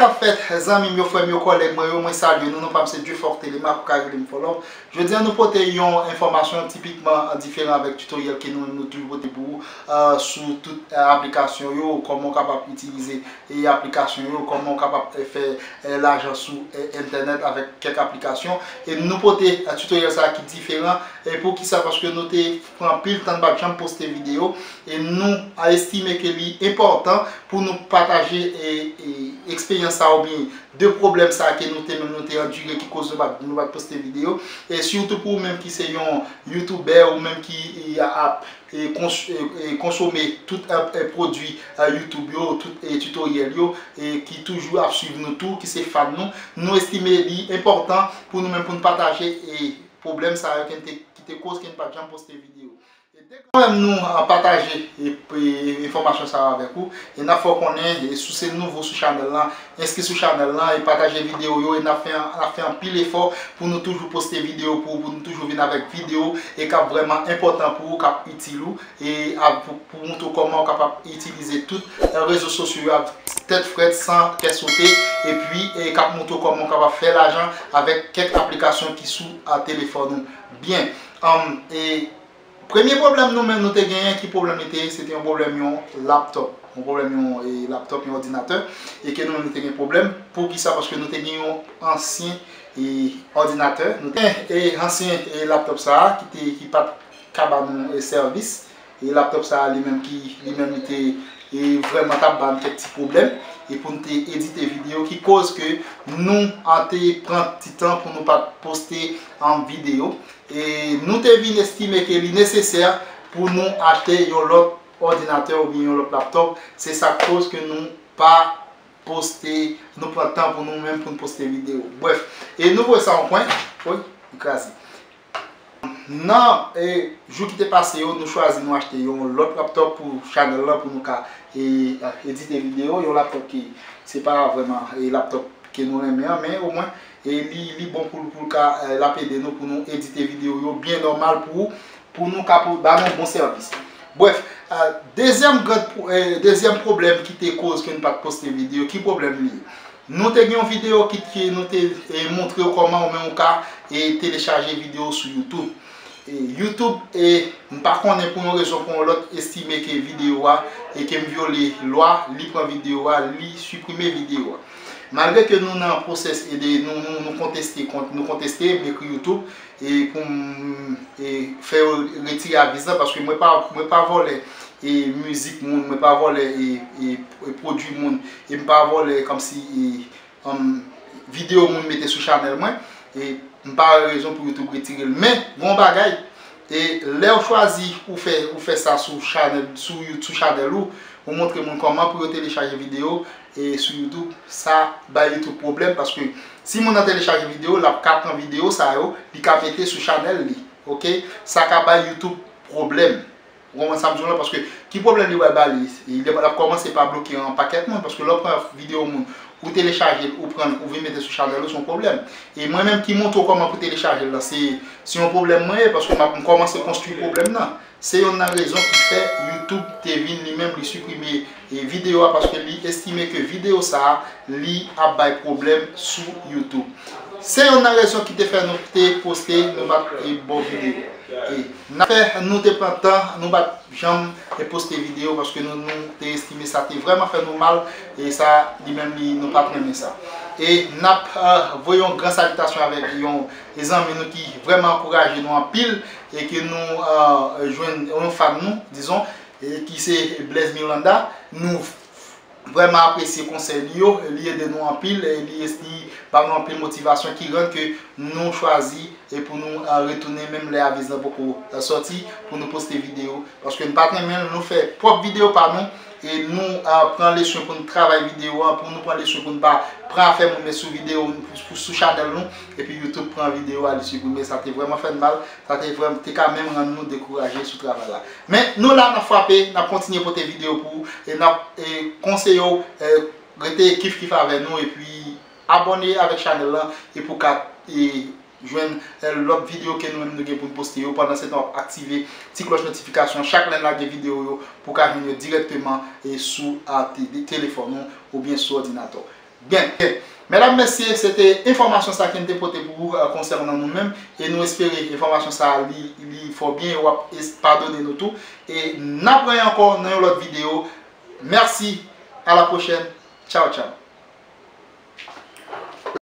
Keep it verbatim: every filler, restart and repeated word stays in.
Sa fèt, zanmi m yo, frè m yo, kòlèg mwen yo, mwen salye nou. Non pa m se Dieuforth Telemaque, ou ka rele m Fò Love. Jodi a nou pote yon enfòmasyon tipikman diferan avèk tutoriel ke nou menm nou toujou pote pou ou, euh, sou tout, euh, aplikasyon yo, kòman w kapab itilize e aplikasyon yo, kòman w kapab, euh, fè, euh, lajan sou, euh, entènèt avèk kèk aplikasyon. E nou pote, euh, tutoriel sa ki diferan. E poukisa? Paske nou te pran anpil tan, n pa t janm poste videyo. E nou a estime ke li enpòtan pou nou pataje, e, e, eksperyans sa oubyen de pwoblèm sa ke nou te menm nou te andire ki koz nou pa t, nou pa t poste videyo. E sitou pou ou menm ki se yon youtubè ou menm ki, e, ap, e, kons-, e, e, konsome tout, e, e, pwodui, e, YouTube yo, tout, e, tutoriel yo, e ki toujou ap swiv nou tou, ki se fan nou, nou estime li enpòtan pou nou menm pou nou pataje, e, pwoblèm sa yo ke n te, ki te koz ke n pa t janm poste videyo. E depi kanmenm nou, a, pataje, e, e, enfòmasyon sa yo avèk ou, e n ap fè w konnen, e si w se nouvo sou chanèl lan, enskri sou chanèl lan, e pataje videyo yo, e n ap fè, n ap fè anpil efò pou nou toujou poste videyo pou ou, pou nou toujou vin avèk videyo, e k ap vrèman enpòtan pou ou, k ap itil ou, e a, pou, pou montre w kòman w kapab itilize tout, e, rezo sosyo yo ak tèt frèt, san kè sote, epi, e, k ap montre w kòman w kapab fè lajan avèk kèk aplikasyon ki sou, a, telefòn ou. Byen, anm, e, premye pwoblèm nou menm nou te genyen, ki pwoblèm li te ye? Se te yon pwoblèm yon laptòp. Yon pwoblèm yon, e, laptòp, yon òdinatè, e ke nou menm nou te gen pwoblèm. Poukisa? Paske nou te gen yon ansyen, e, òdinatè. Nou te, e, ansyen, e, laptòp sa a ki te, ki pa t ka ba nou, e, sèvis. E laptòp sa a li menm ki, li menm li te, e, vrèman t ap ba n kèk ti pwoblèm. E pou n te edite videyo ki koz ke nou an te pran ti tan pou nou pa t poste an videyo. E nou te vin estime ke li nesesè pou nou achte yon lòt òdinatè oubyen yon lòt laptòp. Se sa k koz ke nou pa poste, nou pran tan pou nou menm pou n poste videyo. Brèf, e nou voye sa yon kwen. Woy, li kraze. Nan, e, jou ki te pase yo, nou chwazi nou achte yon lòt laptòp pou chanèl lan, pou nou ka, e, edite videyo. Yon laptòp ki, se pa vrèman, e, laptòp ke nou renmen an, men omwen, e, li, li bon pou, pou l ka, e, l ap ede nou pou nou edite videyo yo byen nòmal pou, pou nou ka pou, ba nou bon sèvis. Brèf, e, dezyèm gran pwo-, e, dezyèm pwoblèm ki te koz ke n pa t poste videyo, ki pwoblèm li ye? Nou te gen yon videyo ki, ki nou te, e, montre w kòman ou menm ou ka, e, telechaje videyo sou YouTube. E, YouTube, e, m pa konnen pou yon rezon pou yon lòt, estime ke videyo a, e ke m vyole lwa, li pran videyo a, li siprime videyo a. Malgre ke nou nan pwosès e de, nou, nou, nou konteste, kont-, nou konteste, m ekri YouTube, e pou m, e, fè yo retire aviz lan, paske mwen pa, mwen pa vòlè, e, mizik moun, mwen pa vòlè, e, e, e, pwodui moun, e m pa vòlè kòmsi, e, um, videyo moun mete sou chanèl mwen, e m pa wè rezon pou YouTube retire l. Men, gen yon bagay, e lè w chwazi ou fè, ou fè sa sou chanèl, sou You-, sou chanèl ou, ou montre moun kòman pou yo telechaje videyo, e sou YouTube, sa bay YouTube pwoblèm, paske si moun nan telechaje videyo, l ap ka pran videyo sa yo, li ka mete sou chanèl li, oke? Sa ka bay YouTube pwoblèm. Ou konprann sa m di w la? Paske ki pwoblèm li pral ba li? Li ap kòmanse pa bloke yon pakèt moun, paske lè w pran videyo moun, ou telechaje l, ou pran l, ou vin mete sou chanèl ou, se yon pwoblèm. E mwen menm ki montre w kòman pou telechaje l la, se, se yon pwoblèm mwen ye, paske m ap, m kòmanse konstwi pwoblèm nan. Se youn nan rezon ki fè YouTube te vin li menm, li siprime, e, videyo a, paske li estime ke videyo sa a, li ap bay pwoblèm sou YouTube. Se youn nan rezon ki te fè nou te poste, nou pa t, e, ba w videyo. E n ap fè, nou te pran tan, nou pa t janm, e, poste videyo, paske nou, nou te estime sa te vrèman fè nou mal, e sa, li menm, li, nou pa t renmen sa. E n ap, e, voye yon gran salitasyon avèk yon, e, zanmi nou ki vrèman ankouraje nou anpil, e ke nou, e, jwenn yon fan nou, dizon, e ki se Blaise Miranda. Nou vrèman apresye konsèy li yo, li ede nou anpil, e li, li ba nou anpil motivasyon ki rann ke nou chwazi e pou nou, e, retounen menm lè aviz lan poko, e, sòti, pou nou poste videyo. Paske n pa t renmen l, nou fè pwòp videyo pa nou, e nou, e, pran leswen pou n travay videyo an, pou nou pran leswen pou n pa pran afè moun met sou videyo, pou, pou sou chanèl nou, epi YouTube pran videyo a, li siprime, sa te vrèman fè n mal, sa te vrèman, te ka menm rann nou dekouraje sou travay la. Men nou la, n ap frape, n ap kontinye pote videyo pou ou, e n ap, e, konseye w, e, rete kif kif avè nou, epi abòne avèk chanèl lan, e pou ka, e, jwenn, e, lòt videyo ke nou menm nou gen pou n poste yo. Pandan se tan, w ap aktive ti klòch notifikasyon chak lè n lage videyo yo, pou w ka jwenn yo dirèkteman, e, sou, a, te-, telefòn ou, oubyen sou òdinatè w. Gen, gen. Medam, mesye, se te enfòmasyon sa ke n te pote pou ou, euh, konsènan nou menm. E nou espere enfòmasyon sa li, li fè w byen e w ap es- padone nou tou. E n ap wè ankò nan yon lòt videyo. Mèsi. A la pwochèn. Tchaw, tchaw.